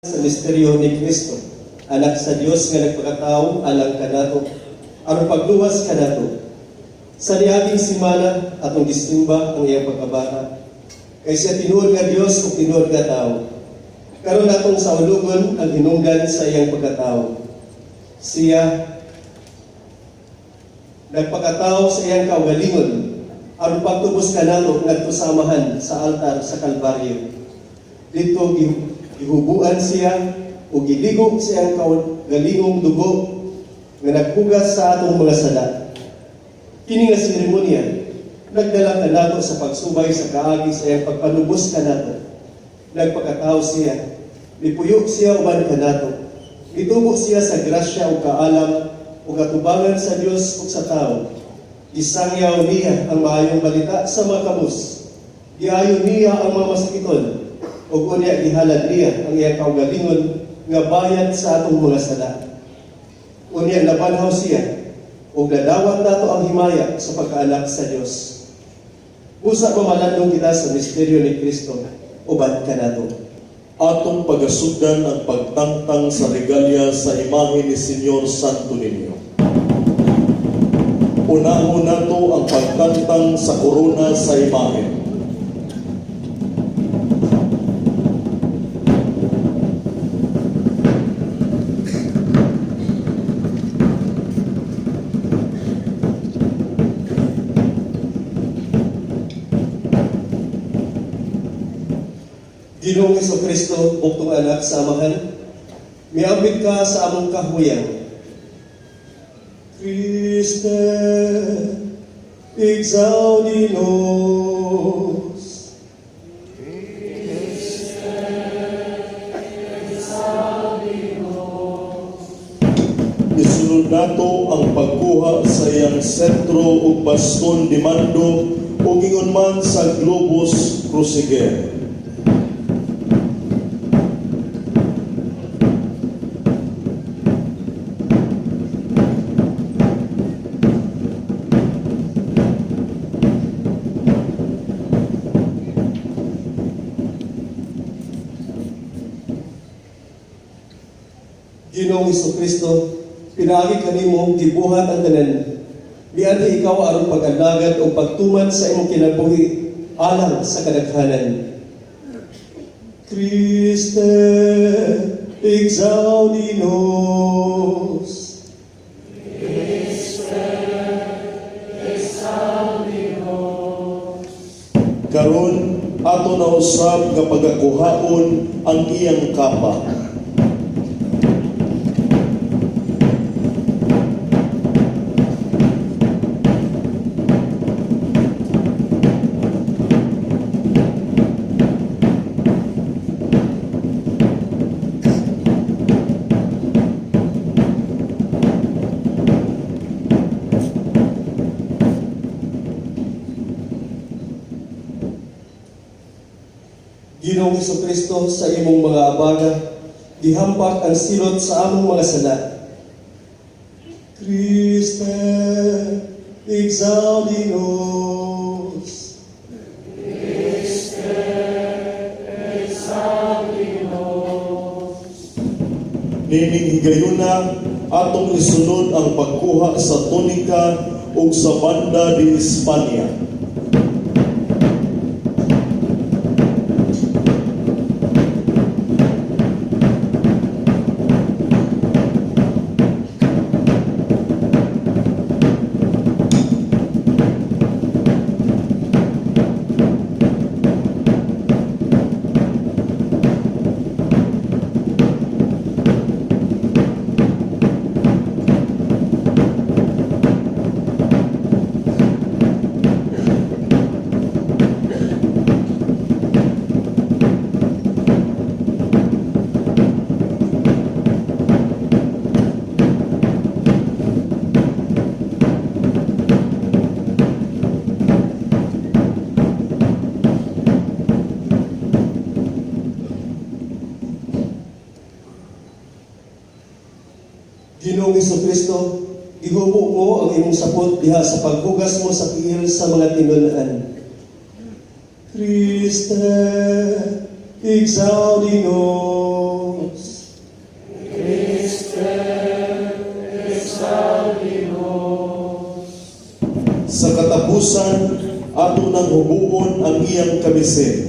Sa misteryo ni Kristo, anak sa Dios nga nagpakatao alang kanato, aron pagluwas kanato. Sa niaging simana, atong gisimba ang iyang pagkabata. Kay siya tinuod nga Dios ug tinuod nga tao. Karon atong saulugon ang hinungdan sa iyang pagkatao. Siya nagpakatao sa iyang kaugalingon aron pagtubos kanato ngadto sa Amahan sa altar sa Kalbaryo. Didto gihubuan siya ug giligo sa iyang kaugalingong dugo nga naghugas sa atong mga sala. Kini nga seremonya nagdala kanato sa pagsubay sa kaagi sa iyang pagpanubos kanato. Nagpakatao siya, mipuyo siya uban kanato. Gitubo siya sa grasya ug kaalam ug katubangan sa Dios ug sa tao. Gisangyaw niya ang maayong balita sa mga kabus. Giayo niya ang mga masakiton ug unya gihalad niya ang iyang kaugalingon nga bayad sa atong mga sala. Unya nabanhaw siya ug nadawat nato ang himaya sa pagkaanak sa Dios. Busa mamalandong kita sa misteryo ni Kristo uban kanato. Atong pagasugdan ang pagtangtang sa regalya sa imahe ni Señor Santo Niño. Unahon nato ang pagtangtang sa korona sa imahe. Ginoong Kristo, buktong anak sa Amahan, miambit ka sa among kahuyang. Christe, exaudi nos. Isunod nato ang pagkuha sa iyang sentro ug baston de mando ug ingon man sa globus cruciger. Ginoong Kristo, pinaagi kanimo gibuhat ang tanan. Mianhi ikaw aron pag-alagad o pagtuman sa imong kinabuhi alang sa kadaghanan. Christe, exaudi nos. Karon ato na usab nga pagakuhaon ang iyang kapa. Ginoong Kristo, sa imong mga abaga, gihampak ang silot sa among mga sala. Christe, exaudi nos. Nining higayuna atong isunod ang pagkuha sa tunika ug sa banda de Espanya. Ginoong Kristo, gihubo mo ang imong sapot diha sa paghugas mo sa tiil sa mga tinun-an. Christe, exaudi nos. Sa katapusan, ato nang hubuon ang iyang kamisin.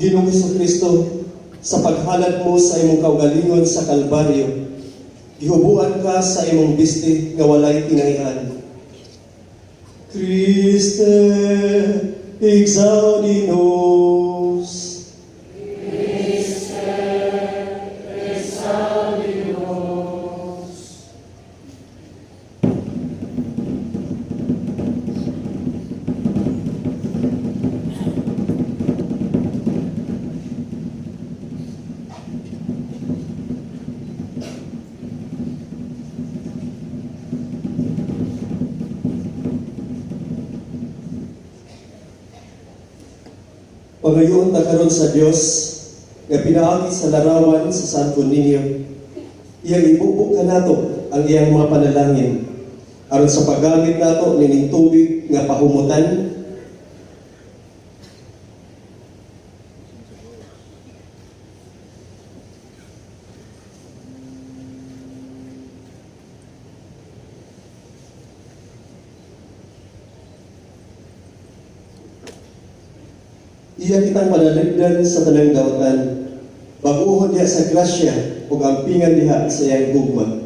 Ginoong Kristo, sa paghalad mo sa imong kaugalingon sa Kalbaryo, gihubuan ka sa imong bisti nga walay tinayhan. Christe, exaudi nos. Pangayoon ta karon sa Dios nga pinaagi sa larawan sa Santo Niño. Iyang ibubo kanato ang iyang mga panalangin aron sa paggamit nato nining tubig nga pahumutan, iya kitang panalipdan sa tanang dautan. Baguhon diha sa grasya ug ampingan diha sa iyang gugma.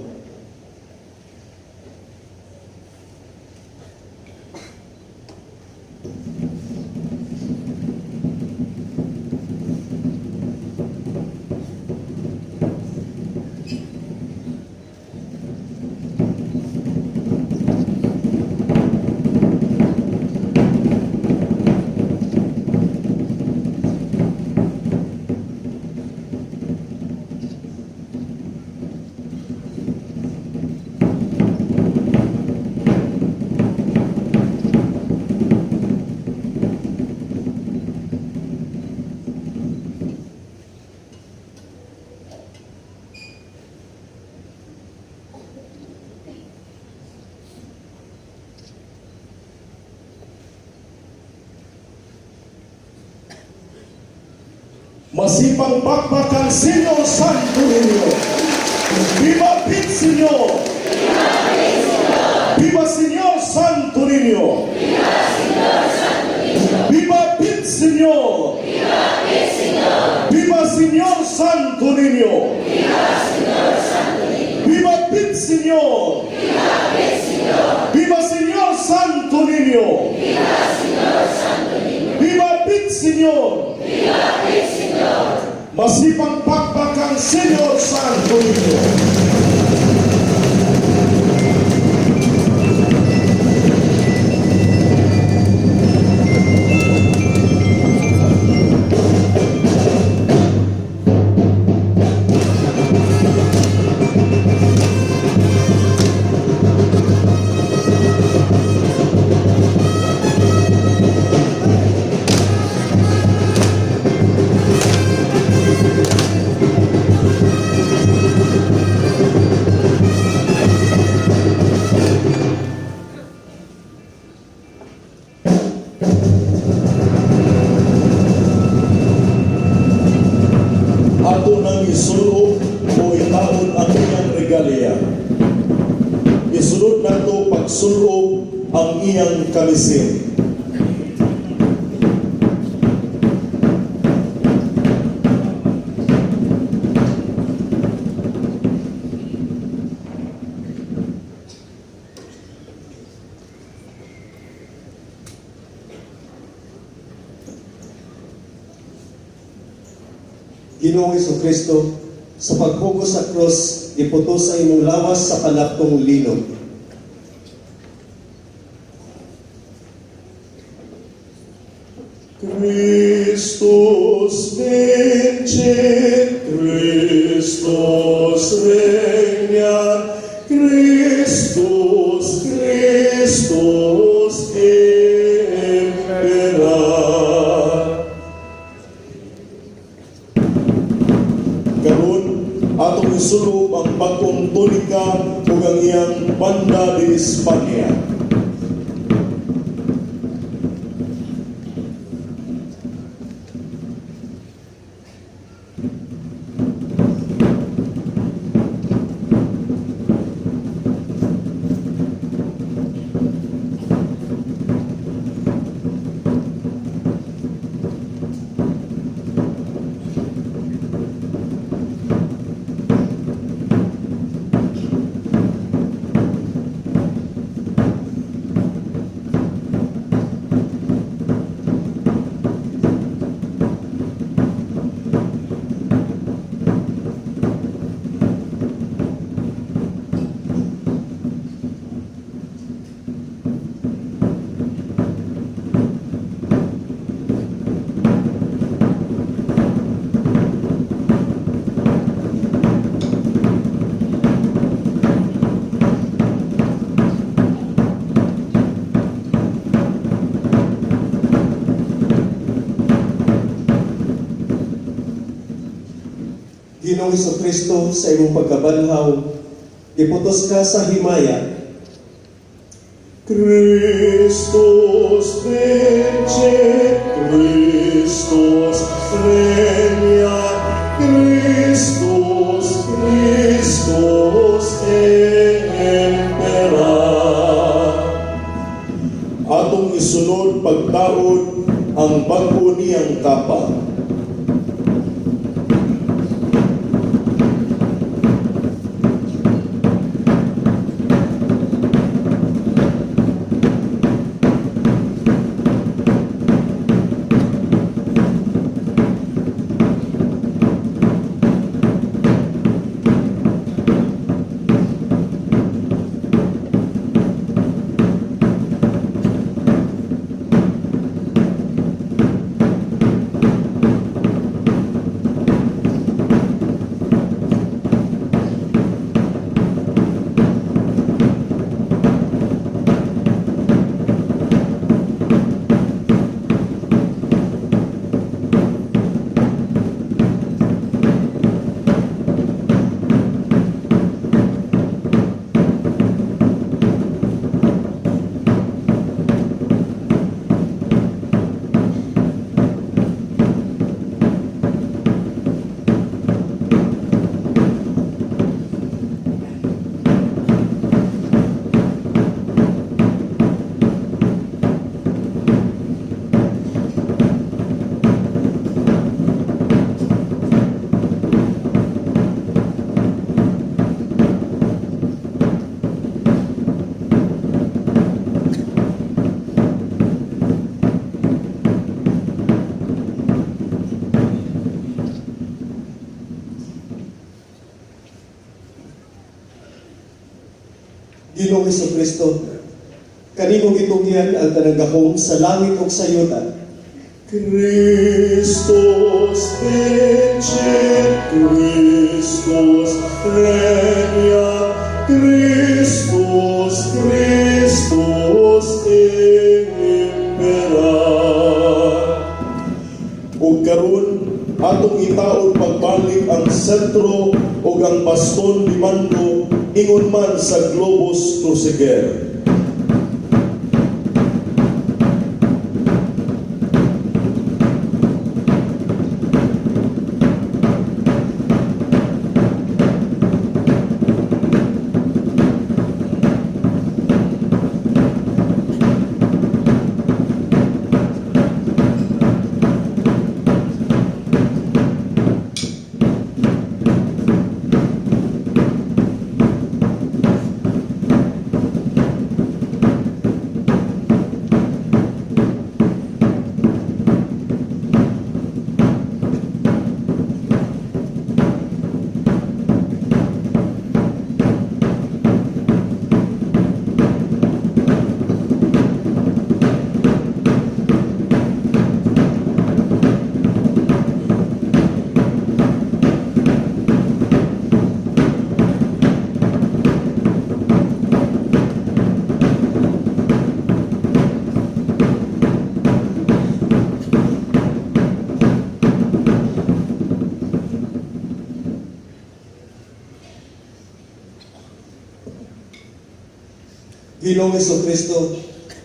Masipang pakpakan Senyor Santo Niño. Viva Pit Señor! Viva Señor Santo Niño! Viva Pit Señor! Viva Señor Santo Niño! Viva Pit Señor! Viva Señor Santo Niño! Viva Pit Señor! Masipang pakpakan Senyor Santo Niño. Ato nang isulob o itaon ang iyang regalia. Isulod nato pagsulob ang iyang kamisin. Ginoong Kristo, sa paghugos sa krus, giputos sa imong lawas sa panaptong lino. Christus vincit, Christus regnat, Christus, Christus imperat. Karon atong isulob ang bag-ong tunika ug ang iyang banda de España. Ginoong Kristo, sa imong pagkabanhaw, giputos ka sa himaya. Christus vincit, Christus regnat, Christus, Christus imperat. Atong isunod pagtaod ang bag-o niyang kapa. Ginoong Kristo, kanimo gitugyan ang tanang gahom sa langit ug sa yuta. Christus vincit, Christus regnat, Christus, Christus imperat. Ug karon atong itaon pagbalik ang sentro ug ang baston de mando ingon man sa globus cruciger. Ginoong Kristo,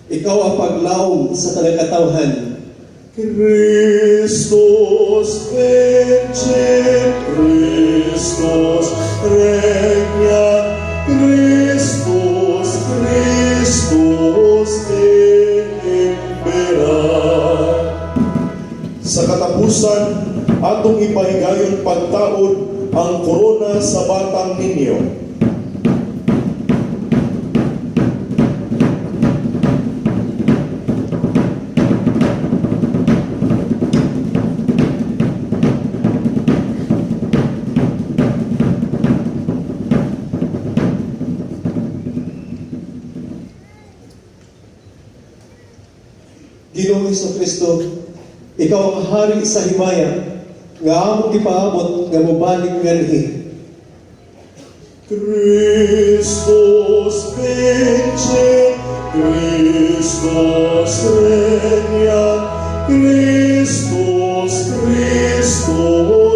ikaw ang paglaom sa tanang katawhan. Christus vincit, Christus regnat, Christus, Christus imperat. Sa katapusan, atong ipahigayon pagtaod ang korona sa batang ninyo. Ginoong Kristo, ikaw ang hari sa himaya, nga among gipaabot nga mobalik nganhi. Christus vincit, Christus regnat, Christus, Christus.